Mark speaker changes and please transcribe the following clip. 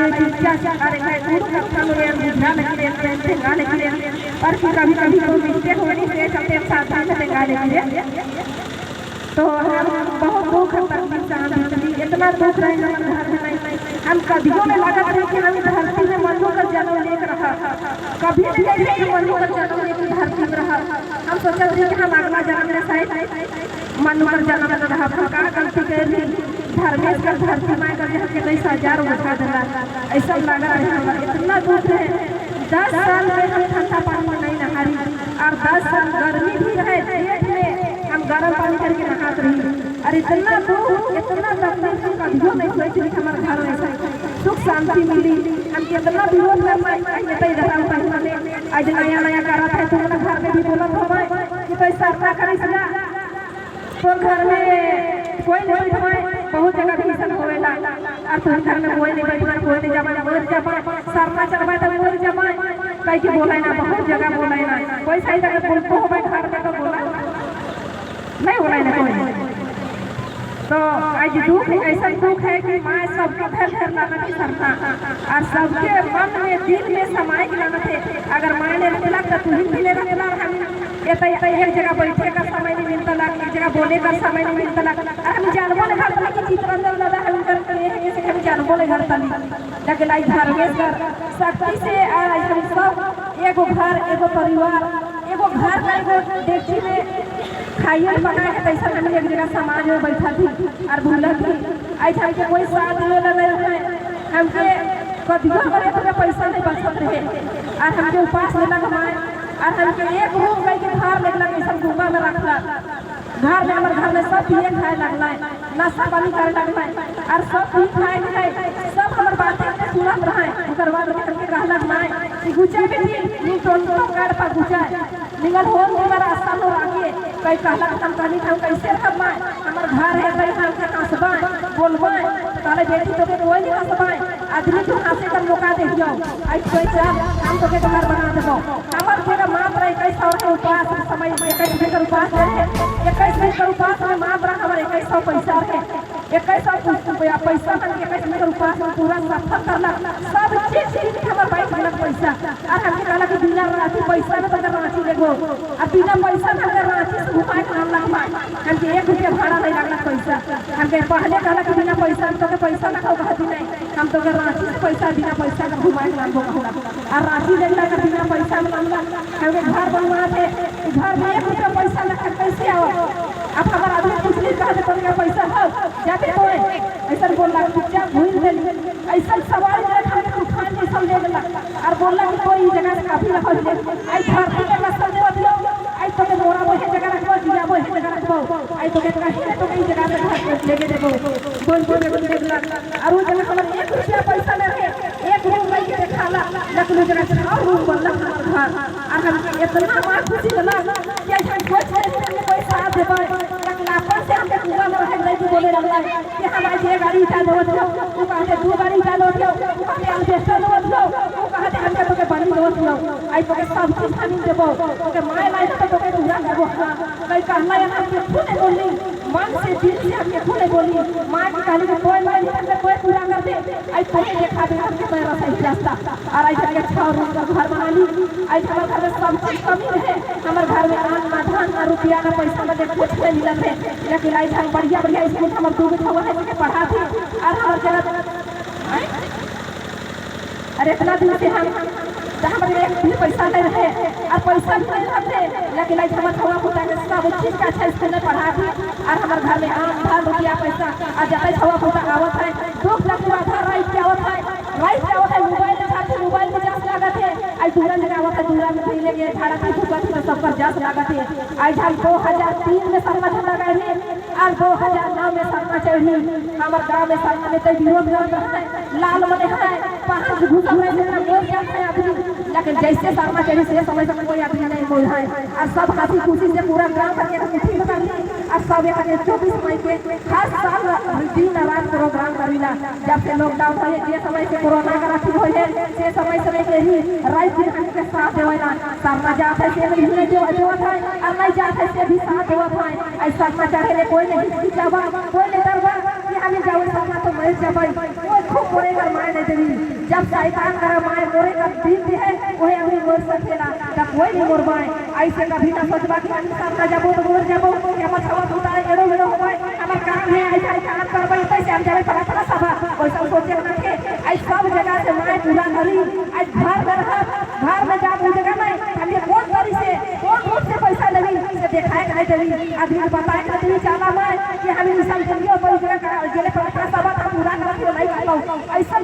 Speaker 1: ये चीज अरे मैं गुरु कथा में ये बुझा नहीं रहे टेंगा नहीं रहे, पर फिर कभी कभी तो मिस्टेक होने से चलते हम सावधान से टेंगा लेते। तो हम बहुत दुख तकलीफ से हम बितली, इतना दुख रहे हमारे घर में नहीं। हम कभियो में लागत रहे कि हम धरती में मनु का जन्म लेकर रहा, कभी नहीं रहे कि मनु का जन्म लेकर धरती में रहा। हम सोचते रहे कि हम अगला जन्म में शायद मनु का जन्म में रहा। हम का गलती कर ली धर्मेश कर धरती माँ कर हमके कैसे हजार उठा दिला, ऐसा लगा रहे हमारे इतना दुख रहे। 10 साल में हम ठंडा पानी में नहीं नहारी और 10 साल गर्मी भी रहे, जेठ में हम गर्म पानी करके नहात रही। और इतना दुख इतना तकलीफ हम कभियो नहीं सोच रही हमारे घर में सुख शांति मिली। हम कितना विरोध करना रहा पहले, आज नया नया करत है तुम घर में भी बोलत हो कि तो सरना करिस ना, तोर घर में कोई नहीं बैठवाए, बहुत जगह भीषण होवेला और तोर घर में कोई नहीं बैठवाए, कोई नहीं जमाए, मर जमाए सरना चढ़वाए तो मर जमाए कहीं के बोला ना, बहुत जगह बोला ना। कोई सही जगह बोलते हो भाई घर में तो बोला नहीं, बोला ना कोई। तो आज दुख ऐसा दुख है कि माँ सबके घर घर लाना थी सरना और सबके मन में दिल में समाये के लाना थे। अगर माँ ने रखला तो तू ही मिले रखला, हम ये तो एक जगह बैठे का समय नहीं मिलता ला, एक जगह बोले का समय नहीं मिलता ला। और हम जानबो नहीं घर तली कि चित्रंजन दादा हम कर के हम जानबो नहीं घर तली, लेकिन आज धर्मेश शक्ति से आज हम सब एगो घर एगो परिवार एगो घर का एगो डेगची में खाइए पका के तैसा हम एक जगह समाज में बैठा थी और भूला थी। आज हमके कोई साथ देवे ला नहीं है, हमके कभियो हमारे तो पैसा नहीं बचत रहे और हमके उपास लेलक हमारे और हमके एक रूम गई के घर लेलक ऐसा गुम्बा में रखला घर में। हमारे घर में सब पिए खाए लगला, नाश्ता पानी करे लगला और सब पी खाए खाए सब हमारे बातें सुनत रहे। ओकर बाद हमके कहलक माय कि गुचा बेटी नी टोन तो गाड़ पर गुचा निगल होल के रास्ता लो आगे कई कहलक। हम कहनी हम कैसे रहब माय, हमर घर है भाई, हम के हंसबाय बोलबाय? ताले बेटी तो के कोई नहीं हंसबाय, आदमी तो हंसे कर मौका देखियो। आज कोई चल हम तो के घर बना देबो। हमर जगह मात्र 2100 रहे उपास समय, 21 दिन का उपास रहे, 21 दिन का उपास में मात्र हमर 2100 पैसा रहे, 2100 रुपया पैसा हम 21 दिन का उपास में पूरा सफल करला सब चीज चीज हमर बैठ गेलक पैसा। और हमके कहला कि बिना रांची पैसा में तो रांची लेगो और बिना पैसा में हमके रांची से घुमाए के नाम लगवा, हमके 1 रुपया भाड़ा नहीं लगला पैसा। हमके पहले कहला कि बिना पैसा में तो पैसा ना कहती नहीं, हम तो रांची से पैसा बिना पैसा के घुमाए के नाम कहला और रांची लेला के बिना पैसा में नाम। हमके घर बनवा थे, घर में 1 रुपया पैसा ना कैसे आओ? अब हमारा आदमी पूछली कहा तो पैसा हो जाते तो ऐसा बोलला चुपचाप भूल गेली। ऐसा सवाल करे हमके तूफान जैसा ले गेला और बोलला कि कोई जगह से काफी रखो ले आई धरती के कसम देवत लो, आई तो के मोरा बोहे जगह रखबो, जिया बोहे जगह रखबो, आई तो के कहीं तो कहीं जगह से घर लेके देबो बोल बोल बोल देला। और वो जगह हमर 1 रुपया पैसा नहीं रहे, एक रूम लई के देखाला लकलू जगह से और रूम बनला हमर घर। और हम इतना मां खुशी होला कि ऐसा कोई हमने कोई साथ देबे, लेकिन अपन से हमके कुआ में रहे नहीं बोले लगला कि हम आज एक गाड़ी उठा देवत हो, उ कहते 2 गाड़ी उठा देवत हो, उ कहते अल्बेस्टर देवत हो, उ कहते हमके तो के बनी देवत हो, आई तो के सब चीज हम देबो, तो के my लाई तो के पूरा देबो। कई कहला हमके खुद बोली मन से दिल से हमके खुद बोली मां की कहली कि कोई मां हमके कोई पूरा कर दे, आई तो के देखा दे हमके मेरा सही रास्ता। और आई हमके 6 रूम का घर बना ली। आई हमर घर में सब चीज कमी रहे, हमर घर में अन्न ना धान ना रुपया ना पैसा ना कुछ नहीं मिलत है, लेकिन आई हम बढ़िया बढ़िया स्कूल हमर 2 गो है के पढ़ा थी। और हमर जगह अरे इतना दिन से हम हमारे एक भी पैसा नहीं रहे और पैसा भी नहीं रहते, लेकिन आज हमारे छुआ पुता के सब चीज का अच्छा स्कूल में पढ़ा थी। और हमारे घर में आम धान रुपया पैसा और जब छुआ पुता आवत है दुख तकलीफ आधा रात के आवत है, रात के आवत है मोबाइल दिखाते मोबाइल में जास लागत है। आज दूरा जगह आवत है दूरा में भी लेके झाड़ा की धूपा में सब पर जास लागत है। आज हम 2003 में सरना लगाए रहे और 2009 में सरना चढ़ी। हमारे गाँव में सरना में तो विरोध है, लाल मने है पहाड़ घुसल रहे मोर जाते हैं आदमी, लेकिन जैसे सरना चढ़ी से समय समय कोई आदमी नहीं बोल है। और सब हंसी खुशी से पूरा गाँव करके मुट्ठी बना ली और सब एक 24 मई के हर साल दिन रात प्रोग्राम करीला। जब से लॉकडाउन हो जे समय से कोरोना का अथी हो से समय समय के ही रात दिन हमके साथ देवेला। सरना जात है से भी नहीं देवत है और नहीं जात है से भी साथ देवत है। ऐसा सरना चढ़े कोई नहीं हिचकिचावा कोई नहीं डरवा कि हमें जाओ सरना तो मर जाबै, कोई खूब मोरे कर माय नहीं देवी। जब शैतान कर माय मोरे कर दिन दे है, वही अभी मोर सकेला तब कोई नहीं मोर माय। ऐसे कभी ना सोचबा कि हम सब ना जाबो तो मोर जाबो कि हमर छवा भूता एड़ो मेड़ो होबे, हमर काम है, ऐसा ऐसा काम करबे तैसे हम जाबे प्रार्थना सभा, वैसा सोचे ना थे। आई सब जगह से my पूरा करी। आज घर में रह, घर में जा उ जगह में हम ये कौन तरी से, कौन रूप से पैसा लेवी से देखाए के नहीं देवी, आदमी के बताए के नहीं देवी चाला मैं कि हम इंसान के लिए कोई जगह गेले प्रार्थना सभा का पूरा करत हो नहीं करलो। ऐसा